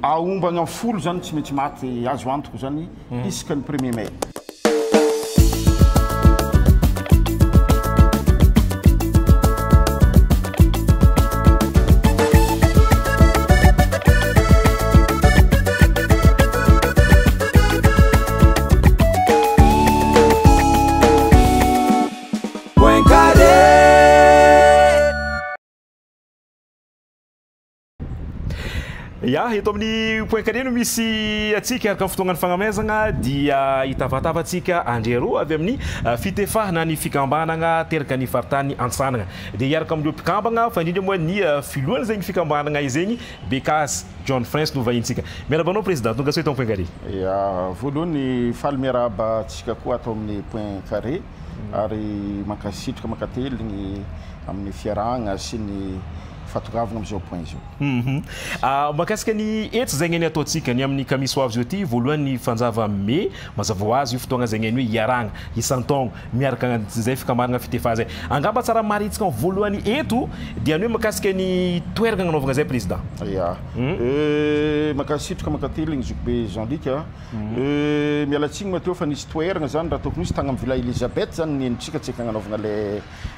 Aombagna 10 zany tsy maintsy maty azo antoko zany isaka ny premier mai. Point carré. Ya, eto amin'ny Point Carré no misy antsika araka ny fotoagnan'ny fagnamezagna dia hitavatava antsika Andriaroa avy amin'ny Fitefa na ny fikambanagna teraka ny faritany Antsanagna. Dia hiaraka amin'ireo mpikambagna fa indrindra moa ny filohany zegny fikambanagna izegny Bekasy John Frens no vahintsika. Miarahaba anao Président, tonga soa eto amin'ny Point Carré. Ya, voalohany faly miarahaba antsika koa ato amin'ny Point Carré ary mankasitraka mankateligny amin'ny fiarahagna sy ny fahatongavagna amin'izao point izao. Mahakasika ny hetsy zegny ny ataontsika ny amin'ny kamisy ho avy zao ty, voalohany ny fanjava mey, mazava ho azy io fotoagna zegny ny hoe hiarahagna isan-taogno miaraka agnatin'izay fikambanagna Fitefa zay. Angamba tsara marihitsika ny voalohany eto dia ny hoe mahakasika ny toeragna agnanaovagna zay Président. Ya. Mankasitraka mankateligny zokibe Jean Luc a. Miala tsiny moa teo fa nisy toeragna zany raha tokony hisy tagny amin'ny Villa Elizabeth zany nenitsika tsika agnanaovagna le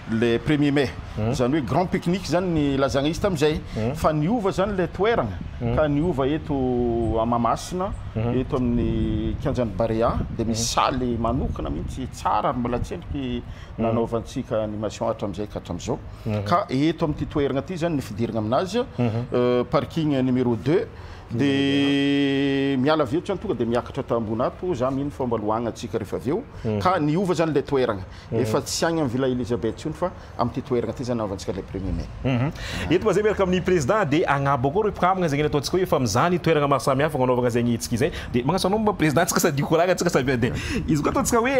le premier mai, izany hoe grand pique-nique zany ny ilazagna izy tamin'izay, fa niova zany le toeragna ka niova eto Mahamasina, eto amin'ny kianjan'ny Barea, dia misy salle manokana mihitsy tsara ary mbola tsy endriky nanaovantsika animation hatramin'izay ka hatramin'izao, ka eto amin'ity toeragna ity zany ny fidiragna aminazy, parking numéro deux, dia miala avy eto zany tonga dia miakatra tambony ato, za mino fa mbola ho agny antsika rehefa avy eo, ka niova zany le toeragna. Efa tsy agny amin'ny Villa Elizabeth intsony fa amin'ity toerana ity zany anaovantsika ilay premier mai. Eto ma zay miaraka amin'ny président dia agnabo koa ireo mpikambagna zegny ataontsika hoe efa mizaha ny toerana maro samihafa agnanaovagna zegny hetsika izay dia magnantso anao moa président tsika sady hikoragna tsika sady dia izy koa ataontsika hoe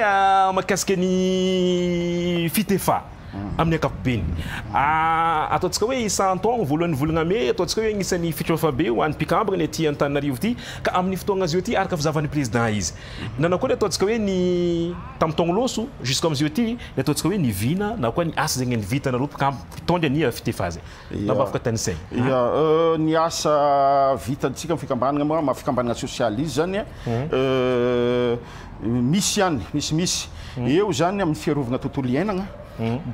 mahakasika ny Fitefa amin'ny ankapobeny ataontsika hoe isan-taogno voalohan'ny volagna mey ataontsika hoe agnisan'ny fitraofabe ho an'ny mpikambagna ny aty Antananarivo ity ka amin'ny fotoagna zao ity araka fizahavan'ny président izy Nanao koa ny ataontsika hoe ny tamin'ny taogno loso jusqu'à amin'izao ity ny ataontsika hoe ny vina na koa ny asa zegny ny vitanareo mpitondra ny Fitefa zay. Na mba afaka tanisaina. Ya, ny asa vitantsika amin'ny fikambanana moa maha fikambanana sosialy izy zany misy ihany, misimisy. Eo zany amin'ny fiarovana tontolo iainagna,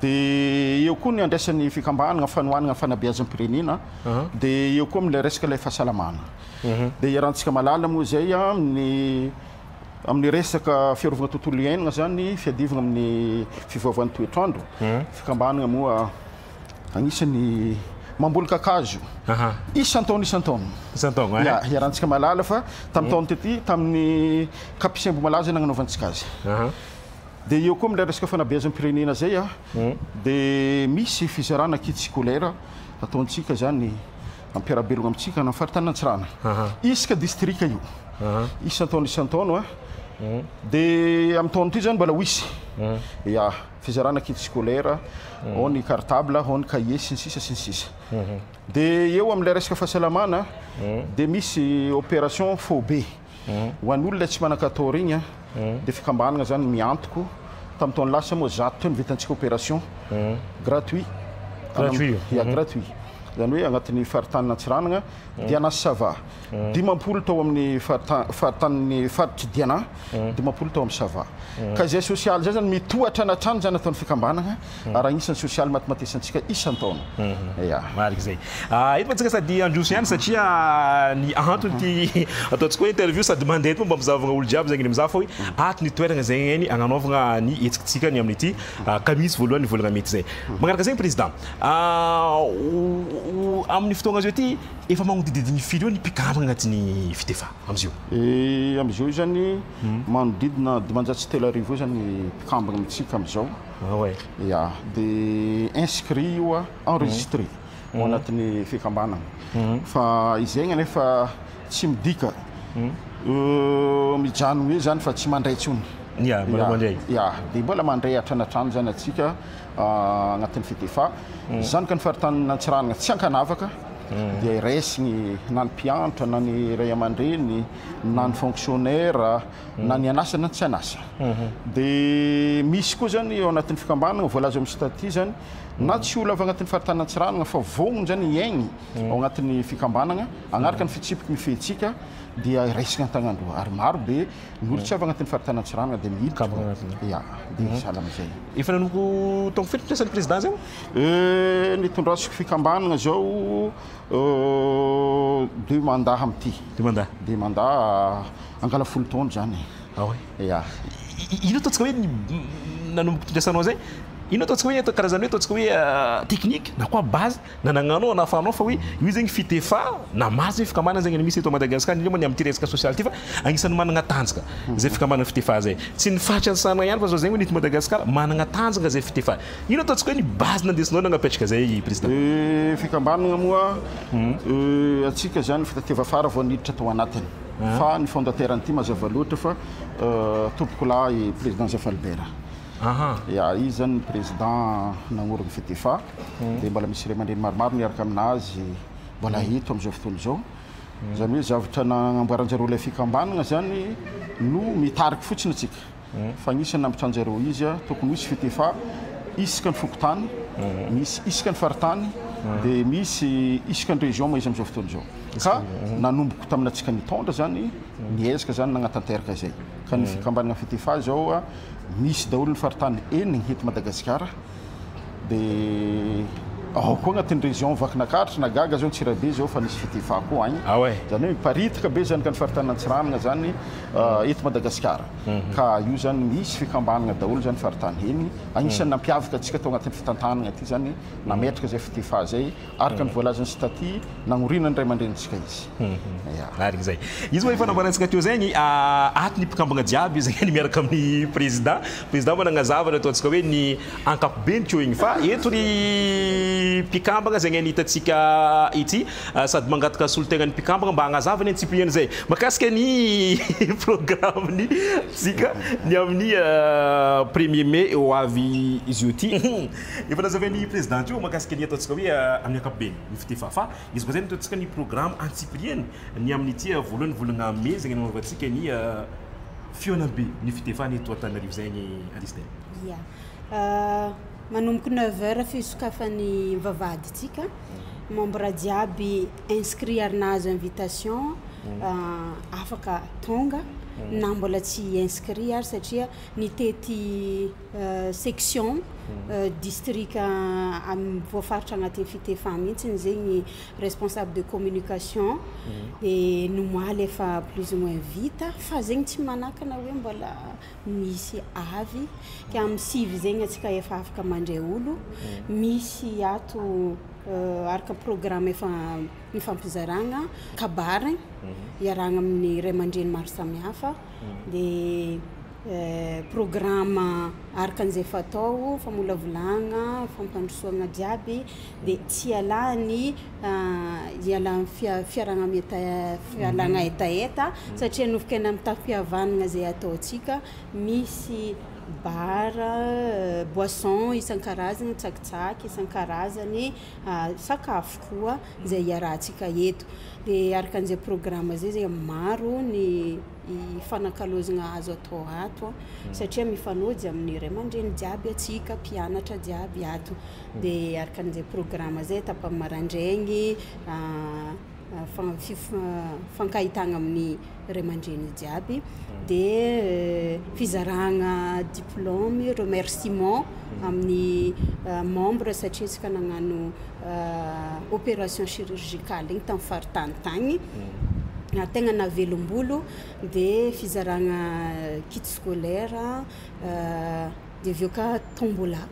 dia eo koa ny andraisan'ny fikambanana fanohanana fanabeazam-pirenena, dia eo koa amin'ilay resaka ilay fahasalamana. Dia iarahantsika mahalala moa izay amin'ny amin'ny resaka fiarovana tontolo iainana zany, fiadivana amin'ny fivoavan'ny toetr'andro. Fikambanana moa anisan'ny mamboly kakazo isan-taona isan-taona. Isan-taona, Ya, iarahantsika mahalala fa tamin'ny taona tety tamin'ny Capucin Ambohimalaza nagnanaovantsika azy. Dia eo koa amin'ilay resaka fanabeazam-pirenena izay dia misy fizarana kit scolaire ataontsika izany ampiara-belogna amintsika any amin'ny faritanin'Antsirana. Isaka distrika io. Isan-taona isan-taona dia amin'ny taona ity izany mbola ho hisy. Ya, fizarana kit scolaire, ao ny cartable, ao ny cahier sy ny sisa sy ny sisa. Dia eo amin'ilay resaka fahasalamana dia misy opération faobe. Ho an'ny olona tsy manan-katao regny dia fikambanana zany miantoko. Tamin'ny taona lasa moa 100 teo ny vitantsika opération gratuit. Gratuit. Ya, gratuit. Zany hoe agnatin'ny faritanin'Antsiranana, Diana sy Sava. 50 tao amin'ny faritanin'ny faritr'i Diana, 50 tao amin'ny Sava. Ka izay sosialy izay zany mitohy hatrany hatrany zany ataon'ny fikambanana ary agnisan'ny sosialy matimatesantsika isan-taona. Ya. Marika izay. Eto mantsika sady handroso ihany satria ny antony ty ataontsika hoe interview sady mandeha eto mba mizahavagna olo jiaby zegny mizaha fa hoe ato ny toeragna zegny ny agnanaovagna ny hetsikitsika ny amin'ity kamisy voalohany volagna mety zay. Magnaraka zegny président, amin'ny fotoagna zao ty efa magnodididiny firy eo ny mpikambagna agnatin'ny Fitefa amizio? Amizao io zany manodidina 3500 eo zany mpikambagna amintsika amizao. Ah ouais. Ya, de inscrit io a, enregistré ao anatin'ny fikambanana. Fa izay anefa tsy midika mijanona eo zany fa tsy mandray intsony. Ya, mbola mandray. Ya, de mbola mandray hatrany hatrany zany atsika agnatin'ny Fitefa. Zany ka ny faritanin'Antsiranana tsy ankanavaka. Dia raisigny na ny mpianatra na ny ray aman-dreny na ny fonctionnaire na ny an'asa na ny tsy an'asa. Dia misy koa zany ao anatin'ny fikambanana voalaza amin'ny statut zany na tsy olo avy agnatin'ny faritany Antsiranana fa vognona zany hiaigny ao agnatin'ny fikambanana agnaraka ny fitsipiky mifehy antsika dia raisina an-tagnandroa ary maro be ny olo tsy avy agnatin'ny faritany Antsiranana dia miditra ya dia sahala amin'izay. Efa nanomboka taogno firy nitrasan'ny président zay? Nitondrasiko fikambanana zao deux mandats amin'ity. Deux mandats. Deux mandats angala 10 taona zany. Ah ouais. Ya. Ino ataontsika hoe nanomboka nitondrasanao zay? Ino ataontsika hoe karazany hoe ataontsika hoe technique na koa base nanagnanao nahafahanao fa hoe io zegny FITEFA na maro zegny fikambanana zegny misy eto Madagasikara indrindra moa ny amin'ity resaka sosialy ity fa agnisan'ny managna tanjaka zay fikambanana FITEFA zay. Tsy ny faritra Antsiranana ihany fa zao zegny hoe ny eto Madagasikara managna tanjaka zay FITEFA. Ino ataontsika hoe ny base nandesinao nagnapetraka zay président? Fikambanana moa antsika zany fitativa fara vao niditra tao anatiny fa ny fondateur an'ity mazava loatra fa tompokolahy président Zafy Albert. Ya, izy zany ny président nagnorina FITEFA dia mbola misy ray aman-dreny maromaro miaraka aminazy mbola eto amin'izao fotoana izao. Zany hoe zavatra nagnamboaran-jareo ilay fikambanana zany no mitariky fotsiny antsika. Fa agnisan'ny nampitranjareo izy tokony hisy FITEFA isaka ny fokontany, misy isaka ny faritany, dia misy isaka ny région moa izy amin'izao fotoana izao. Ka nanomboko tamin'antsika nitondra zany niezaka zany nagnatanteraka izay. Ka ny fikambanana FITEFA zao misy daholo ny faritany eniny eto Madagasikara. Dia ao koa agnatin'ny région Vakinankaratra na Gaga zao Antsirabe zao fa nisy FITEFA koa agny. Ah ouais. Zany hoe miparitaka be zany ka ny faritany Antsiranana zany eto Madagasikara. Ka io zany misy fikambanana daholo zany faritany eniny. Agnisan'ny nampiavaka antsika tao agnatin'ny fitantanana ity zany nametraka zay FITEFA zay araka ny voalazan'ny statut nagnorinany ray aman-drenintsika izy. Ya. Marigny zay. Izy moa efa nambarantsika teo zegny ato ny mpikambagna jiaby zegny miaraka amin'ny président. Président moa nagnazava ny ataontsika hoe ny ankapobeny teo igny fa eto ny mpikambagna zegny ny hitantsika ity sady mangataka solotegnan'ny mpikambagna mba hagnazava ny antsipiriany zay mahakasika ny programme-ny tsika ny amin'ny 1er mai ho avy izy io ty. Efa nazavain'ny président teo mahakasika ny ataontsika hoe amin'ny ankapobeny ny FITEFA fa izy koa zay ny ataontsika ny programme antsipiriany ny amin'ity voalohany volana mai zegny nanaovantsika ny fihaonambe ny FITEFA ny eto Antananarivo zegny Aristide. Ya. Manomboka 9 heures fisokafan'ny vavahaditsika. Membre jiaby inscrit ary nahazo invitation afaka tonga na mbola tsy inscrit ary satria nitety section district voafaritra agnatin'ny FITEFA mihitsy zegny responsable de communication de nomoaly efa plus ou moins vita fa zegny tsy manakana hoe mbola misy avy ka amin'ny 9 zegny antsika efa afaka mandray olo. Misy ato araka programme efa mifampizaragna kabary iarahana amin'ny ray aman-dreny maro samihafa de programme araka an'izay fatao famolavolagna fampandrosoana jiaby de tsy ialany ialany fiarahana fialagna hetaheta satria nofokaina amin'ny tafihavanana zay ataontsika misy bar, boisson isan-karazany, tsakitsaky isan-karazany, sakafo koa zay iarahantsika eto. De araka an'izay programme zay zay maro ny fanakalozana azo atao ato satria mifanojy amin'ny ray aman-dreny jiaby atsika, mpianatra jiaby ato. De araka an'izay programme zay tapany maraindraigny fankahitana amin'ny ray aman-dreny jiaby de fizaragna diplôme, remerciement amin'ny membre satria tsika nagnano opération chirurgicale igny tamin'ny faritany tagny tegna navelombolo de fizaragna kit scolaire de avy eo ka tombola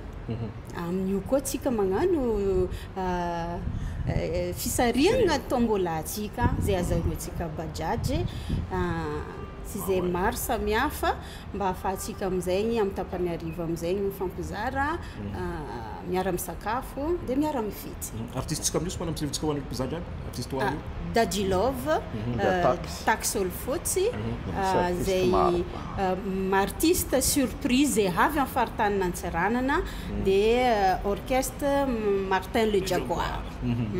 amin'io koa tsika magnano fisarihana tombola atsika zay azahoantsika bajaj sy zay maro samihafa mba ahafahantsika amin'izay amin'ny tapany hariva amin'izay mifampizara miara misakafo de miara mifety. Artiste tsika amin'io sy manamitsika ho an'ny mpizaha jiaby artiste ho avy io. Daddy Love, Tax Olofotsy, zay artiste surprise zay avy amin'ny faritanin'Antsiranana, dia orchestre Martin Le Jaguar.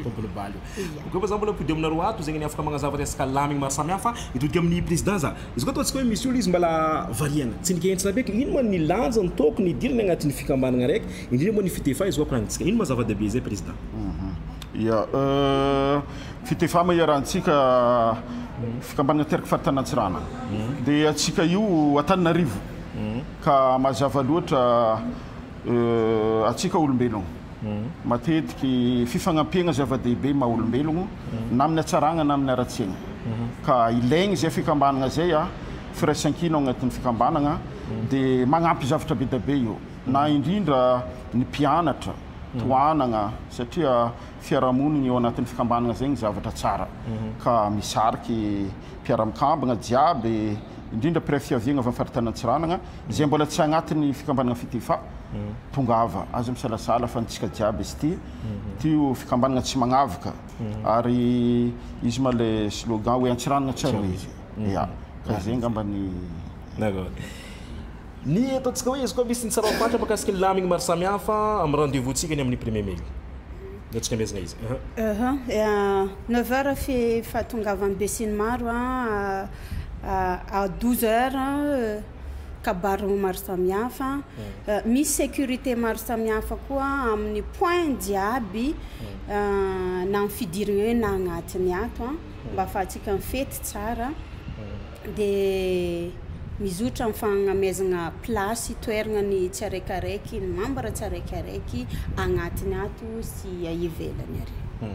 Tompony baly io. Koa fa za mbola mipody aminareo ato zegny ny afaka magnazava resaka lamigny maro samihafa hitodika amin'ny président za. Izy koa ataontsika hoe misy olo izy mbala variana, tsy nikentsina be, ino ma ny lanjany tokony hidirany agnatin'ny fikambanagna araiky, indrindra moa ny Fitefa izy koa koragnitsika. Ino ma zava-dehibe zay président? Ya, Fitefa moa iarahantsika fikambanana teraky faritany Antsiranana. Dia antsika io Antananarivo ka mazava loatra antsika olombelogno. Matetiky fifagnampiagna zava-dehibe maha olombelogno na amin'ny hatsaragna na amin'ny haratsiagna. Ka ilaigny zay fikambanagna zay a, firaisankina ao agnatin'ny fikambanagna dia magnampy zavatra be dia be io. Na indrindra ny mpianatra tohanagna satria fiarahamonigny eo anatin'ny fikambanagna zegny zavatra tsara. Ka misariky mpiara-mikambagna jiaby, indrindra mpiray fiaviagna avy amin'ny faritany Antsiranana izay mbola tsy agnatin'ny fikambanagna Fitefa. Tongava, aza misalasala fa antsika jiaby izy ity. Ity io fikambanagna tsy magnavaka ary izy ma le slogan hoe Antsiranana tsy aroa izy. Ya, ka zay angamba ny. D'accord. Ny ataontsika hoe izy koa misy ny tsara ho fantatra mahakasika ny lamigny maro samihafa amin'ny rendez-vous-ntsika ny amin'ny premier mai io. Antsika amezagna izy. Neuf heures fe fahatongavan'ny besinimaro a, à 12 heures kabary maro samihafa. Misy sécurité maro samihafa koa amin'ny point jiaby na amin'ny fidirana eo na agnatiny ato a, mba ahafahantsika mifety tsara. Dia mizotra amin'ny fagnamezagna place toeragna ny tsiaraikiaraiky, ny membre tsiaraikiaraiky agnatiny ato sy ivelany ary.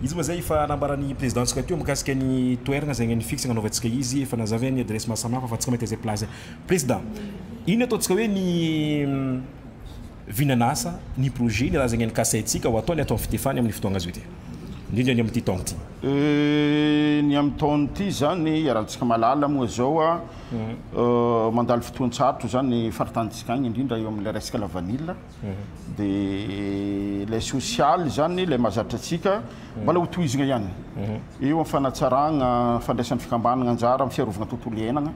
Izy moa zay efa nambaran'ny président-tsika teo mikasika ny toeragna zay ny fixe agnanaovantsika izy, efa nazava ny adresse maro samihafa fa antsika mahita zay place. Président, ino ataontsika hoe ny vinan'asa, ny projet, ny raha zegny nikasaintsika ho ataony ato amin'ny Fitefany amin'ny fotoagna azo ity, indrindra ny amin'ity taogno ity? Ny amin'ny taona ity zany iarahantsika mahalala moa zao a, mandalo fotoan-tsarotra zany faritanintsika agny, indrindra eo amin'ilay resaka lavanila. Dia ilay sosialy zany ilay mahazatra antsika mbola ho tohizina ihany eo amin'ny fanatsarana fandraisan'ny fikambanana anjara amin'ny fiarovana tontolo iainana.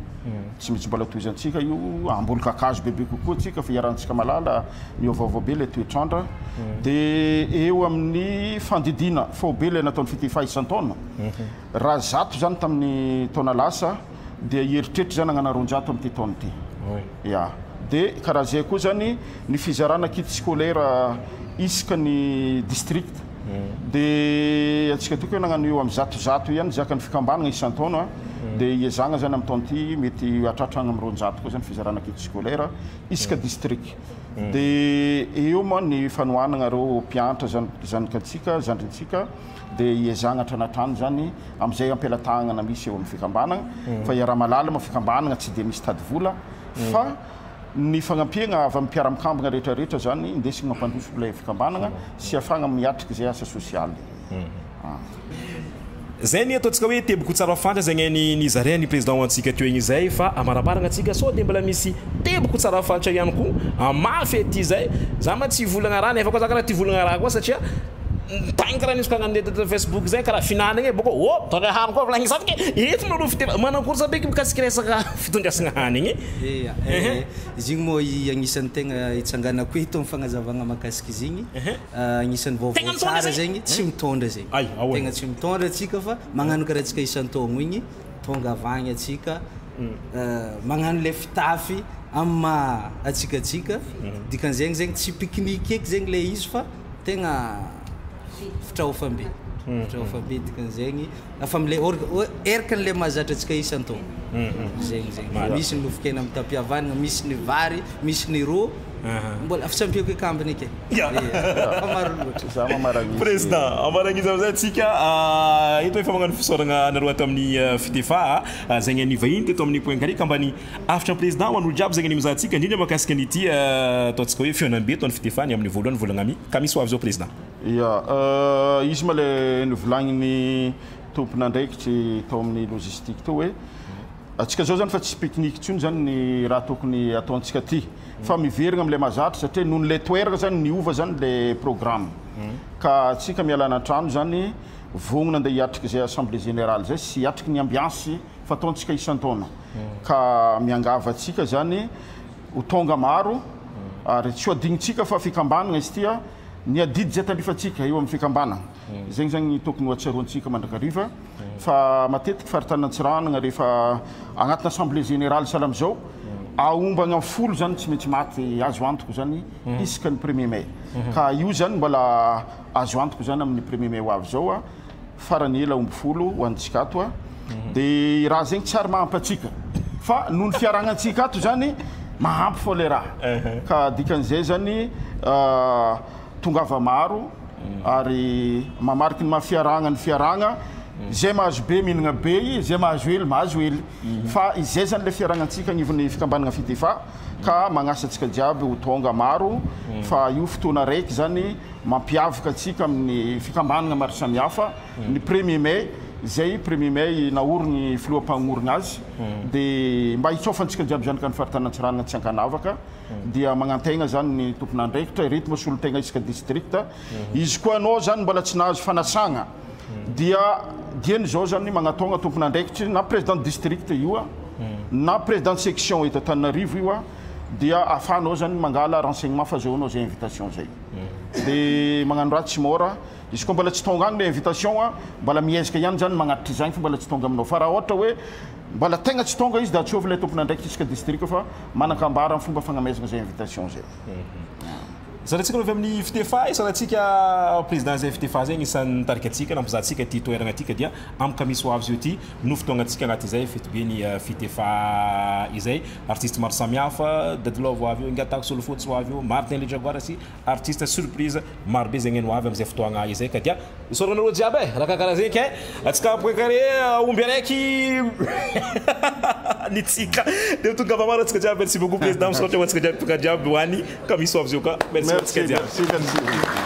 Tsy maintsy mbola tohizantsika io, hamboly kakazo bebe kokoa antsika fa iarahantsika mahalala miovaova be ilay toetr'andro. Dia eo amin'ny fandidiana faobe ilay nataon'ny Fitefa isan-taona, raha 100 zany tamin'ny taona lasa dia hieritreritra zany hagnana 200 amin'ity taona ity. Ya. Dia karaha zay koa zany ny fizarana kit scolaire isaka ny district. Dia antsika tokoa hoe nagnano eo amin'ny 100 ihany zakan'ny fikambanana isan-taona. Dia hiezahana zany amin'ny taona ity mety hahatratra agny amin'ny 200 koa zany fizarana kit scolaire isaka district. Dia eo moa ny fanohanana ireo mpianatra zanakantsika, zandrintsika. Dia hiezahana hatrany hatrany izany amin'izay ampelatahanana misy eo amin'ny fikambanana, fa iaraha-mahalala moa fikambanana tsy dia misy tady vola, fa ny fagnampiana avy amin'ny mpiara-mikambana rehetra rehetra izany indesigny mampandroso ilay fikambanana sy ahafahana miatrika izay asa sosialy. Zay ny ataontsika hoe teboko tsara fantatra zegny ny nizarain'ny président ho antsika teo igny zay, fa amaraparagna antsika sao de mbola misy teboko tsara fantatra ihany koa amafy aty zay, za ma tsy hivolagna raha nefa koa za karaha ty hivolagna raha koa satria tagny karaha nisy mpagnano teto Facebook zay karaha fihinanagna e bôka ô mitondra hany koa volagny zany ke eto nareo fiteny manakôry za beky mikasiky resaka fitondrasagna hanigny e. Ia, izy igny moa agnisan'ny tegna itsanganako eto amin'ny fagnazavagna mahakasika izy igny. Agnisan'ny vaovao tsara zegny, tsy mitondra zegny. Tegna tsy mitondra antsika fa magnano karaha antsika isan-taogno igny, tonga avy agny antsika magnano le fitafy amin'ny maha antsika antsika, dikan'izegny zegny tsy pique-nique eky zegny le izy fa tegna fitraofam-be, fitraofam-be dikan'izegny afa am'le or- erakan'le mahazatra antsika isan-taogno, zegny zegny. Misy ny nofon-kena mitam-pihavanana, misy ny vary, misy ny rô, mbola fa tsy ampiako akambiny eky e, fa maro loatra. Za mamaragna izy. Président, amaragna izy amizay antsika eto efa magnano fisaoragna anareo ato amin'ny Fitefa zegny ny vahiny teto amin'ny Point Carré ka mba ny hafatra président ho an'olo jiaby zegny ny mizaha antsika indrindra mahakasika an'ity ataontsika hoe fihaonambe eto amin'ny Fitefa ny amin'ny voalohany volagna mi ka misy ho avy zao président. Ya, izy ma le novolagnin'ny tompon'andraikitry tao amin'ny logistique teo hoe antsika zao zany fa tsy pique-nique intsony zany ny raha tokony ataontsika aty fa miverigna am'le mahazatra satria noho n'le toerana zany niova zany le programme ka antsika mialana an-trano zany. Vognona andeha hiatriky izay assemblée générale izay sy hiatriky ny ambiance fataontsika isan-taona. Ka miangavy antsika zany ho tonga maro ary tsy ho adinontsika fa fikambanana izy ity a, ny adidy izay tandrifantsika eo amin'ny fikambanana. Zegny zany ny tokony ho atsaroantsika mandrakariva fa matetiky faritany Antsiranana rehefa agnatina assemblée générale sahala amizao aombagna folo zany tsy maintsy maty azo antoko zany isaka ny premier mai. Ka io zany mbola azo antoko zany amin'ny premier mai ho avy zao a, farany ela omby folo ho antsika ato a. De raha zegny tsy ary mahampy antsika fa noho ny fiaragnantsika ato zany mahampy fô le raha. Ka dikan'izay zany tongava maro ary mamariky ny maha fiarahagna ny fiarahagna, izay mahazo be mihinagna be, izay mahazo hely mahazo hely. Fa izay zany le fiaragnantsika agnivon'ny fikambanagna Fitefa ka magnasa antsika jiaby ho tonga maro fa io fotoana raiky zany mampiavaka antsika amin'ny fikambanagna maro samihafa, ny premier mai izay premier mai naorigny filoha mpagnorigna azy de mba hitsaofantsika jiaby zany ka ny faritany Antsiranana tsy ankanavaka dia magnantegna zany ny tompon'andraikitra ireto moa solontegna isaka district izy koa anao zany mbola tsy nahazo fanasagna dia dieny zao zany magnatogna tompon'andraikitry na président district io a na président section eto Antananarivo io a dia ahafahanao zany mangala renseignement fa azahoanao zay invitation zay de magnano raha tsy mora izy koa mbola tsy tonga agny le invitation a mbola miezaka ihany zany magnatitra izany fa mbola tsy tonga aminao fa raha ohatra hoe mbola tegna tsy tonga izy de atsovy ilay tompon'andraikitra isaka district fa manakambara ny fomba fagnamezana zay invitation zay. Isaorantsika avy amin'ny Fitefa, isaorantsika président zay Fitefa zay anisan'ny nitarika antsika nampizahantsika ty toerana ty ka dia amiko misy ho avy zao ty no fotoagnantsika anaty izay fetibe ny Fitefa izay artiste maro samihafa Daddy Love ho avy eo, Ingatako Solofotsy ho avy eo, Martin Le Jaguar sy artiste surprise maro be zegny no avy amizay fotoagna izay ka dia isaorana anareo jiaby e raha karaha zegny ke antsika point-carré omby araiky nitsika de tonga maro antsika jiaby. Merci beaucoup président, misaotra ho antsika jiaby tonga jiaby ho any ka misy ho avy zao ka merci ho antsika jiaby. Merci, merci.